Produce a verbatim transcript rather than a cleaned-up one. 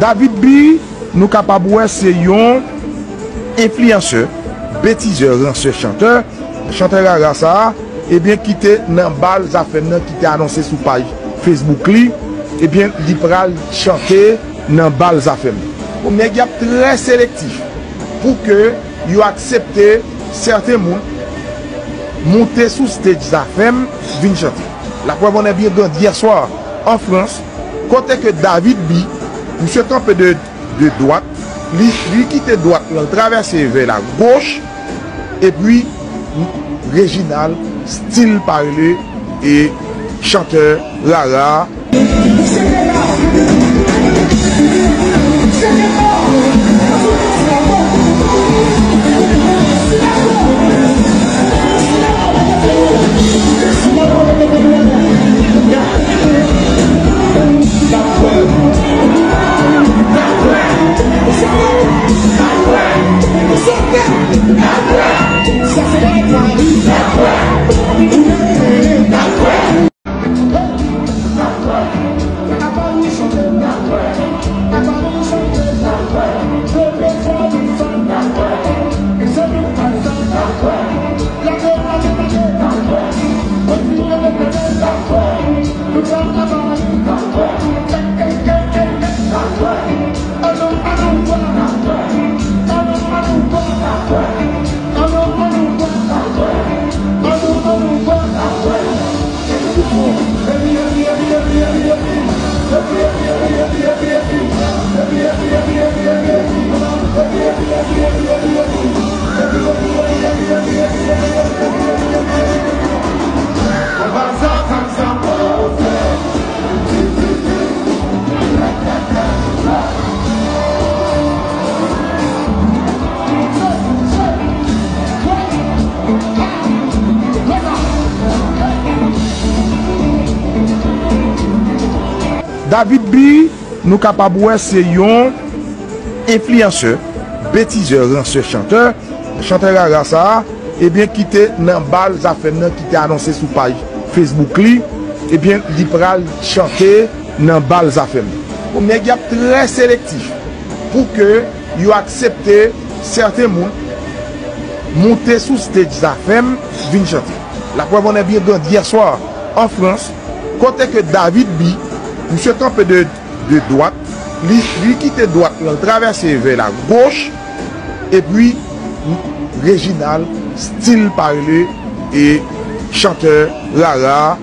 David B, nou kapab wè se yon enfliyansè, betizè, ransè, chantè. Chantè rara sa a, ebyen, ki te nan bal Zafèm nan, ki te anonse sou paj Facebook li, ebyen, li pral chante nan bal Zafèm. Bon, nèg y ap trè selektif pou ke yo aksepte sèten moun moute sou stage Zafèm vin chante. Laprèv en est bien grande, yè swa, an Frans, kote ke David B, misye kanpe de de dwat, li, li kite dwat lan, l travèse vè la goch, epi Reginald, stil pa rele, e chantè rara. David B, nou kapab wè se yon enfliyansè, betizè, ransè, chantè. Chantè rara sa a, ebyen, ki te nan bal Zafèm nan, ki te anonse sou paj Facebook li, ebyen, li pral chante nan bal Zafèm. Bon, nèg y ap trè selektif pou ke yo aksepte sèten moun moute sou stage Zafèm vin chante. Laprèv en est bien grande, yè swa, an Frans, kote ke David B, misye kanpe de de dwat, li, li kite dwat lan, l travèse vè la goch, epi Reginald, stil pa rele, e chantè rara.